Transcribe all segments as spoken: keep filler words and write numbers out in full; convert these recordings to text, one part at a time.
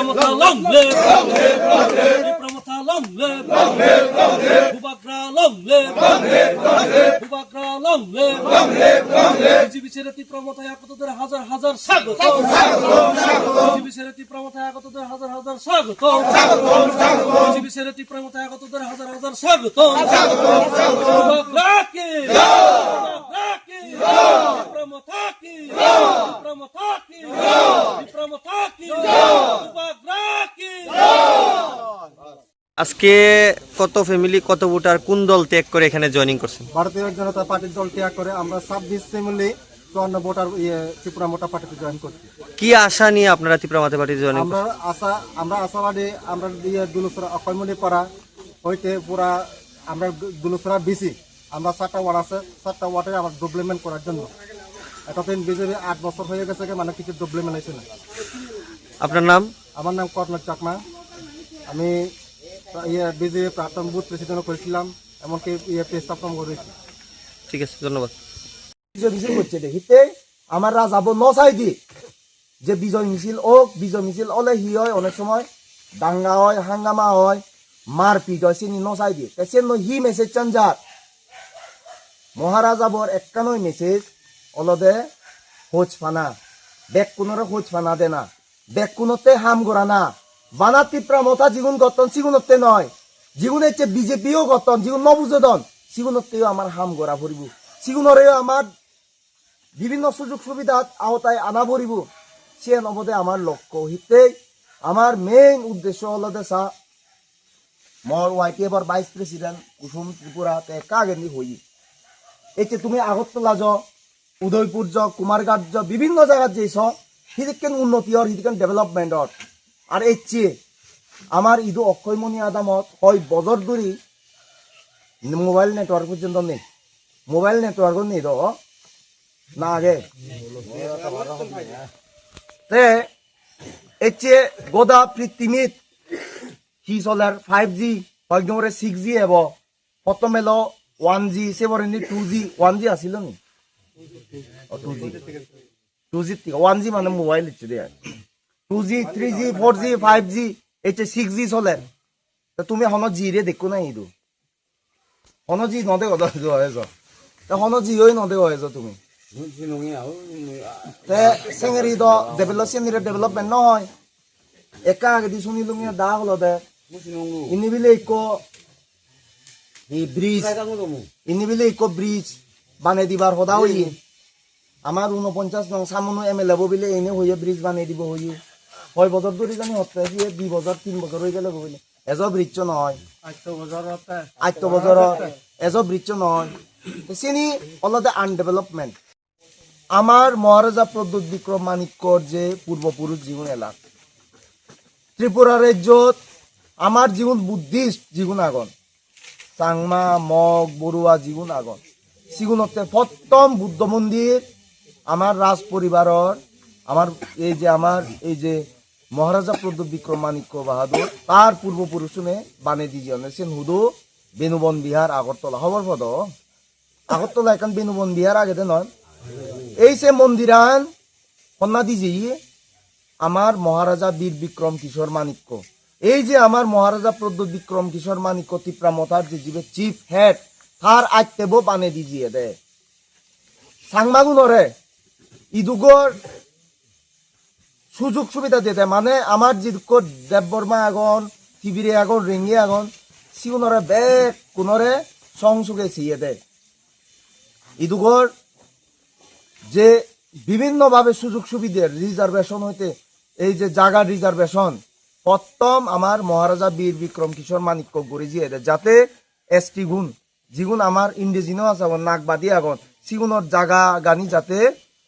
Tipra Motha long live! Tipra Motha long live! Bubagra long live! Bubagra long live! BJP ছেড়ে তীব্র মতায় আগতদের হাজার হাজার স্বাগত। বিজেপি ছেড়ে তীব্র মতায় আগতদের হাজার হাজার স্বাগত। বিজেপি ছেড়ে তীব্র মতায় আগতদের হাজার হাজার স্বাগত। বাংলা কি? বাংলা কি? তীব্র মথা কি? তীব্র মথা কি? তীব্র মথা কি? বাংলা কি? আজকে কত ফ্যামিলি, কত ভোটার কোন দল ত্যাগ করে এখানে জয়েনিং করছেন? ভারতীয় জনতা পার্টির দল ত্যাগ করে আমরা ছাব্বিশ ফ্যামিলি চুয়ান্ন ভোটার, ইয়ে, ত্রিপুরা মোটা পার্টিতে জয়েন করছি। কি আশা নিয়ে আপনারা ত্রিপুরা মোটা পার্টিতে জয়েনিং করছেন? আমরা আশা, আমরা আশাবাদী, আমরা, ইয়ে, দুলুসরা অক্ষয়মণি পাড়া হইতে পুরা আমরা দুলুসরা বিসি, আমরা সাতটা ওয়ার্ড আছে, সাতটা ওয়ার্ডে আমরা ডেভেলপমেন্ট করার জন্য। এতদিন বিজেপি আট বছর হয়ে গেছে, মানে কিছু ডেভেলপমেন্ট হয়েছে না। আপনার নাম? আমার নাম কর্ণ চাকমা। আমি, ইয়ে, বিজেপি প্রাক্তন বুথ প্রেসিডেন্ট করেছিলাম, এমনকি, ইয়ে, পেজ স্থাপন করেছি। ঠিক আছে, ধন্যবাদ। বিজয় মিছিল করছে দে। হিতে আমার রাজাবো ন চাই দি যে বিজয় মিছিল হোক, বিজয় মিছিল হলে হি হয়, অনেক সময় দাঙ্গা হয়, হাঙ্গামা হয়, মারপিট হয়, চিনি ন চাই দি। তে সে নয় হি মেসেজ চান যার। মহারাজাবর একখানই মেসেজ, অলদে হোচ ফানা, বেকুনরে হোচ ফানা দেনা। বেকুনতে হাম গড়া না। বানা তিপ্রা মথা জিগুন গঠন সিগুনতে নয়। জিগুন হচ্ছে বিজেপিও গঠন, জিগুন ন বুঝে দন, সিগুনতেও আমার হাম গড়া পড়িব। সিগুনরেও আমার বিভিন্ন সুযোগ সুবিধার আওতায় আনা পড়িব। সিয়ান অবদে আমার লক্ষ্য। হিতেই আমার মেইন উদ্দেশ্য হলো দে সা, মোর ওয়াইপিএফর ভাইস প্রেসিডেন্ট কুসুম ত্রিপুরা তে কাগেনি হই। এতে তুমি আগরতলা যাও, উদয়পুর যাও, কুমারঘাট যাও, বিভিন্ন জায়গাত যে সব হিদিকেন উন্নতি অর, হিদিকেন ডেভেলপমেন্ট অর। আর এর চেয়ে আমার ইদু অক্ষয়মণি আদামত হয় বছর ধরি মোবাইল নেটওয়ার্ক পর্যন্ত নেই। মোবাইল নেটওয়ার্কও নেই তো, না আগে। তে এর চেয়ে গোদা পৃথিবীত কি চলার ফাইভ জি, হয়তো সিক্স জি এব। প্রথম এলো ওয়ান জি, সে পরে টু জি, ওয়ান জি আসিল নি? ও, টু জি। টু জি থেকে ওয়ান জি মানে মোবাইল হচ্ছে দে। টু জি, থ্রি জি, ফোর জি, ফাইভ জি, এই যে সিক্স জি চলে। তা তুমি হনো জি রে দেখো না ইদু। হনো জি নদে কথা হয়েছ। তা হনো জি ওই নদে হয়েছ তুমি। তে সেঙ্গেরি তো ডেভেলপ, সেঙ্গেরি ডেভেলপমেন্ট নহয়। একা আগে দি শুনি লুঙে দা হলো দে। ইনি বিলে ইকো ই ব্রিজ। ইনি বিলে ইকো ব্রিজ বানে দিবার কথা হই। আমার ঊনপঞ্চাশ নং সামনে এমএলএ বো বিলে এনে হইয়ে ব্রিজ বানে দিব হইয়ে। কয় বছর ধরে জানি হতে দিয়ে দুই বছর, তিন বছর হয়ে গেল বলে। এজ ব্রিজ নয়। আট বছর হতে। আট বছর এজ ব্রিজ নয়। তো চিনি অলদে আনডেভেলপমেন্ট। আমার মহারাজা প্রদ্যোৎ বিক্রম মাণিক্যর যে পূর্বপুরুষ জীবন এলাক, ত্রিপুরা রাজ্যত আমার জীবন বুদ্ধিস্ট জীবন আগন, চাংমা, মগ, বড়ুয়া জীবন আগন, সিগুনতে প্রথম বুদ্ধ মন্দির আমার রাজ পরিবারর, আমার এই যে, আমার এই যে মহারাজা প্রদ্যোৎ বিক্রম মাণিক্য বাহাদুর তার পূর্বপুরুষনে বানে দিজিয়নে সেন হুদু বেনুবন বিহার আগরতলা খবর পদ। আগরতলা এখন বেনুবন বিহার আগে দে নয়। এই সে মন্দিরান কন্যা দিজি আমার মহারাজা বীর বিক্রম কিশোর মাণিক্য। এই যে আমার মহারাজা প্রদ্যোৎ বিক্রম কিশোর মাণিক্য তিপ্রা মথার যে জীবে চিফ হেড, তার আইতেব বানে দিজিয়ে দে। চাংমাগুনরে ইদুগর সুযোগ সুবিধা দিতে, মানে আমার যেদুকর দেববর্মা আগন, তিবিরে আগন, রেঙ্গি আগন, সিগুনরে বেগ কুনরে সংসুগে সিয়ে দে। ইদুগর যে বিভিন্নভাবে সুযোগ সুবিধা, রিজার্ভেশন হইতে এই যে জায়গা রিজার্ভেশন, প্রথম আমার মহারাজা বীর বিক্রম কিশোর মাণিক্য গড়ি জিয়ে দে, যাতে এসটি গুণ, যেগুন আমার ইন্ডিজিনাস আগন, নাগবাদী আগন, সিগুনর জায়গা গানি যাতে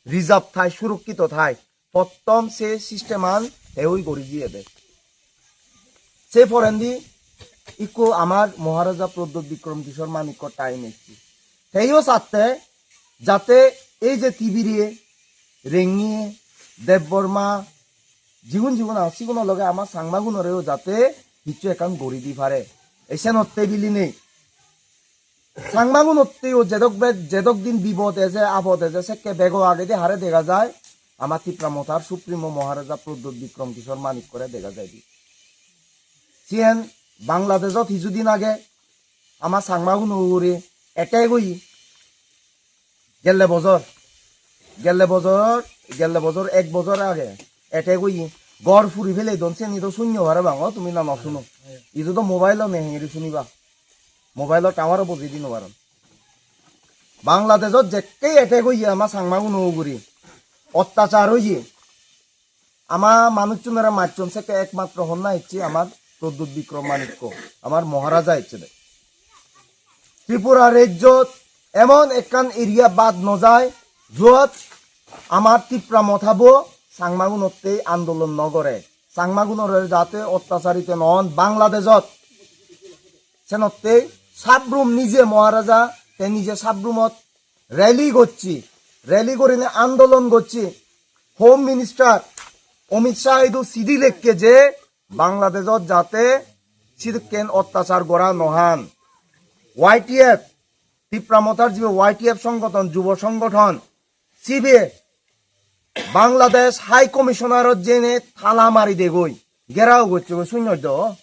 রিজার্ভ থায়, সুরক্ষিত থায়, প্রথম সে সিস্টেম আন হেউই গড়ি জিয়ে দে। সে ফরেন্দি ইকো আমার মহারাজা প্রদ্যোৎ বিক্রম কিশোর মাণিক্য টাইম এসছি। তেইও সাথে যাতে এই যে তিবিরে, রেঙ্গিয়ে, দেববর্মা, জিগুন জিগুন আছে, সিগুনর লগে আমার চাংমাগুনরেও যাতে কিছু একান গড়ি দি পারে। এসে নত্তে বিলি নেই। চাংমাগুনত্তেও যেদক বে-, যেদক দিন বিপদ এসে, আপদ এসে, সেকে বেগো আগে দিয়ে হারে দেখা যায়। ama Tipra Mothar Supremo Maharaja Pradyot Bikram Kishore Manikkore dega jaide. Siyen Bangladeshot hijudin age ama Changmaguno ugure attack oye. Gelle bojor, gelle bojor, gelle bojor ek bojor age attack oye. Ghor puri fele don, seni do sunno parapang, o tumi na no suno. Idu do mobile-o nei, hengiri suniba? Mobile-o tower-o bojei di no paron. Bangladeshot jekke attack oye ama Changmaguno ugure, ottachar oye, ama manuchchunore macchon, sekke ekmatro honna ecche? Amar Pradyot Bikram Manikko, amar Maharaja ecche de. Tripura rejjot emon ekkan area bad no jai, jot amar Tipra Mothabo Changmagunotte andolon no gore, Changmagunore jate ottacharito no on Bangladeshot. Senotte Sabrum nije Maharaja, te nije Sabrumot rally gocche, rally gorine andolon gocche. Home Minister Amit Shah idu sidi lekke je Bangladeshot jate sidokken ottachar gora no han. Y T F, Tipra Mothar jibe Y T F songothon, jubo songothon, sibe Bangladesh High Commissionerot jene tala mari degoi, gherao gocche goi, sunno do,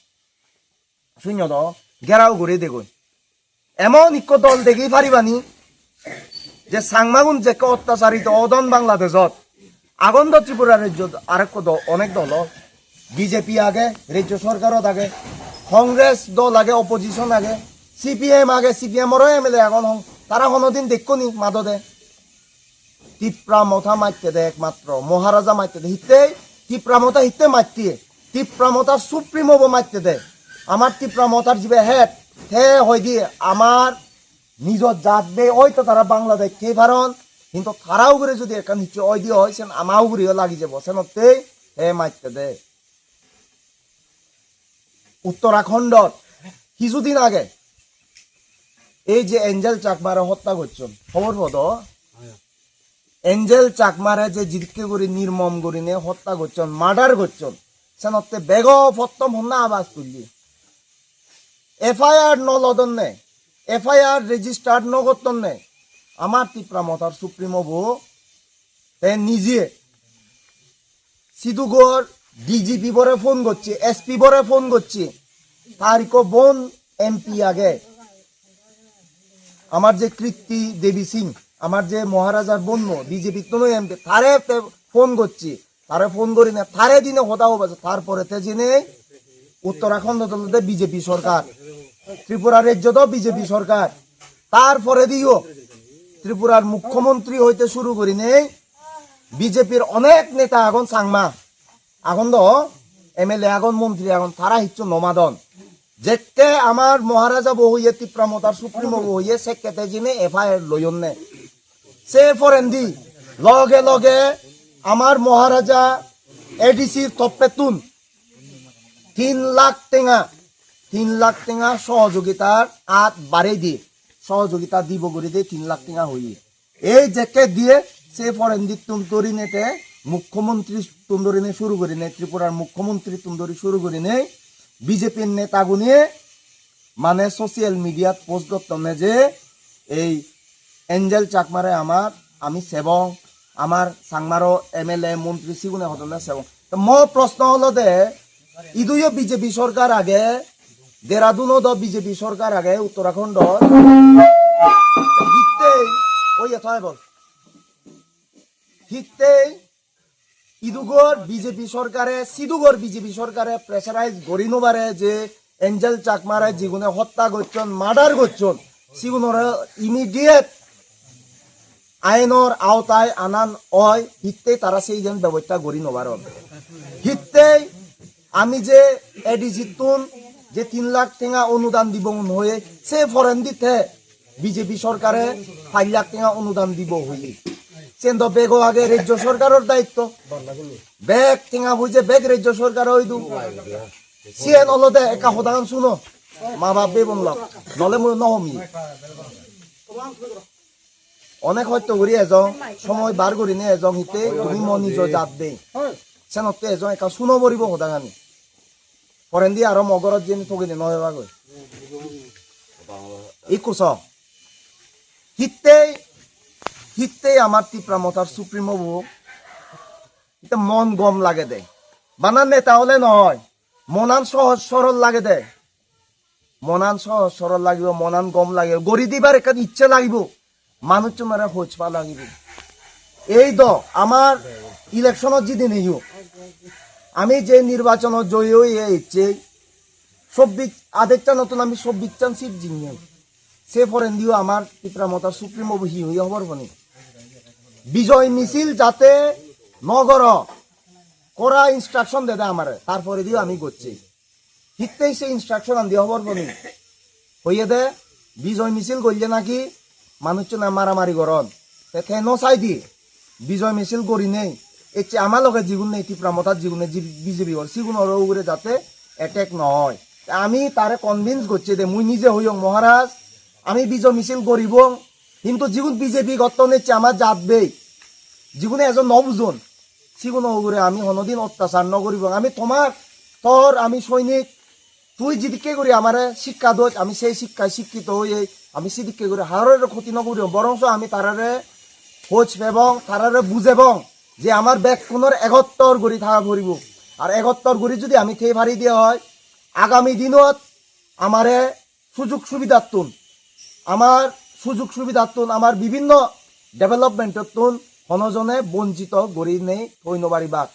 sunno do, gherao guri degoi. Emon ikko dol degi paribani, je Changmagun jekke ottacharito odon Bangladeshot, agon do Tripura rejjot arekko do, onek dol o. B J P age, rejjo sorkarot age, Congress dol age, opposition age, C P M age, C P M oro M L A agon, hon-, tara honodin dekkoni madode? Tipra Motha matte de ekmatro, Maharaja matte de. Hittei? Tipra Motha hittei matte? Tipra Motha Supremo bo matte de. Amar Tipra Mothar jibe head, te hoide amar nijor jat de, oito tara Bangladesh thei paron, hintu tara ugure jodi ekkan hissu oide oi, sen ama ugureyo lagi jebo, senottei he matte de. Uttarakhandot hijudin age ei je Angel Chakmare hotta gocchon, hobor podo? Angel Chakmare je jidikke guri nirmom gurine hotta gocchon, murder gocchon, senotte bego pottom honna abaj tulle? F I R no lodonne, F I R register no gottonne. Amar Tipra Mothar Supremo bo te nije sidugor D G P bore phone gocche, S P bore phone gocche, tar ikko bon M P age, amar je Kriti Devi Singh, amar je Maharajar bonno, B J P ttuno M P, tare te phone gocche, tare phone gorine, tare dine hoda hobaje, tar pore te jene Uttarakhand olode B J P sorkar, Tripura rejjo do B J P sorkar, tar porediyo Tripurar mukhyamantri hoite suru gorinei B J P-r onek neta agon Changma, agon do, M L A agon, montri agon, tara hissu no madon. Jekke amar Maharaja bo hoye, Tipra Mothar Supremo bo hoye, sekke te jene F I R loyonne. Se porendi loge loge amar Maharaja A D C-r toppettun tin lakh tenga, tin lakh tenga sohojogitar at barei di, sohojogita dibo guri de tin lakh tenga hoye. Ei jekke diye, se porendittun dhorine te, mukhyamantri tun dhorine suru gorine, Tripurar mukhyamantri tun dhori suru gorine, B J P-r netagune mane social media-t post gottonne je ei Angel Chakmare amar, ami sebong, amar Changmaro M L A, montri sigune hodonne sebong. To mo proshno olode, iduyo B J P sorkar age, Dehradun-ot do B J P sorkar age, Uttarakhand-ot. Hittei, oye thai bol. Hittei idugor B J P sorkare, sidugor B J P sorkare pressurize gori no pare je Angel Chakmare jigune hotta gocchon, murder gocchon, sigunore immediate ainor aotai anan oi, hittei tara seiyen bebosta gori no paron. Hittei ami je A D C-ttun je tin lakh tenga onudan dibong hoye, se porendi te B J P sorkare pach lakh tenga onudan dibo hoye. Sen do bego age rejjo sorkaror daitto. Bek tenga poije bek rejjo sorkare oi do. Siyen olode ekka hodagan suno. Ma bap bebon lok. Nole mui no homi. Onek hosto guri ejong, somoy bar gurinei ejong, hittei tumi mo nijo jat de. Senotte ejong, ekka suno poribo hodagani. Porendi aro mo gorot jeni togide no ebagoi. Ikku so. Hittei, hittei amar Tipra Mothar Supremo bo Te mon gom lagede. Bana neta ole noi. Monan sohoj sorol lagede. Monan sohoj sorol lagibo, monan gom lagibo. Gori dibar ekkan icche lagibo. Manuchchunore hoj pa lagibo. Ei do amar election-ot jidi neyo. Ami je nirbachonot joyi oye ecche, sobbish, adecchanottun ami sobbish chan seat jingnei. Se porendiyo amar Tipra Mothar Supremo bo hi hoye hobor pani. Bijoy misil jate no goro, kora instruction dede amare, tar porediyo ami gocchi. Hittei se instruction an diye hobor pani. Hoyede bijoy misil golle naki manuchchune maramari goron. Te te no saidi bijoy misil gorinei ecche ama loge jigun nei, Tipra Mothat jigun nei, ji-, B J P gor, sigunor ugure jate attack no oi. Te ami tare convince gocchi de, mui nije hoyong, "Maharaj, ami bijoy misil goribong, hintu jigun B J P gotton ecche ama jat bei, jigune ejo no bujon, siguno ugure ami honodin ottachar no goribong. Ami tomar, tor ami soinik, tui jidikke guri amare sikka dos, ami sei sikkai sikkito oye, ami sidikke guri harore khoti no guribong, borongso ami tarare hoj pebong, tarare bujebong je amar bekkunor egottor guri thaga poribo. Ar egottor guri judi ami thei pari de oi, agami dinot amare sujug subidattun, amar sujug subidattun, amar bibinno development-ottun hono jone bonchito guri nei thoi no paribak."